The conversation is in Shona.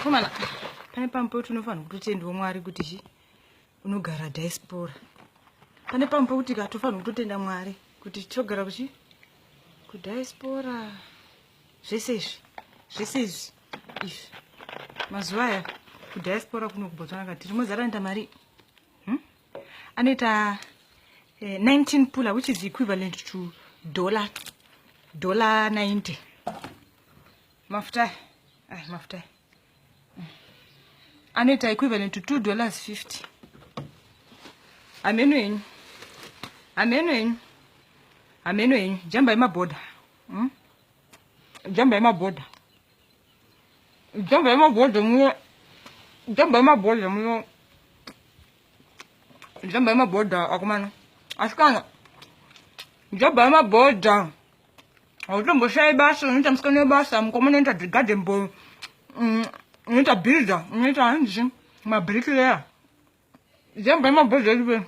Akomana, pane pamwe pekuti unofanirwa kutotendiwo Mwari kuti chi unogara diaspora. Pane pamwe pekuti ka tofanirwa kutotenda Mwari kuti togara kuchi kudiaspora. Zvese izvi, zvese izvi, izvi. Mazuva aya kudiaspora kuno kuBotswana ka tiri mozara anoita mari. Anoita 19 pula, which is equivalent to dollar 90. Mafuta ay, mafuta anoita equivalent to $2.50. Hameno henyu, hameno henyu, hameno henyu. Jambai mabhodha, Jambai mabhodha, jambai mabhodha muno, jambai mabhodha muno, jambai mabhodha akomana, asikana, jambai mabhodha. Hautomboshayi basa. Unoita musikana webasa, mukomana unoita garden boy, unoita builder, unoita hanzi mabricklayer. Jambai mabhodha edu.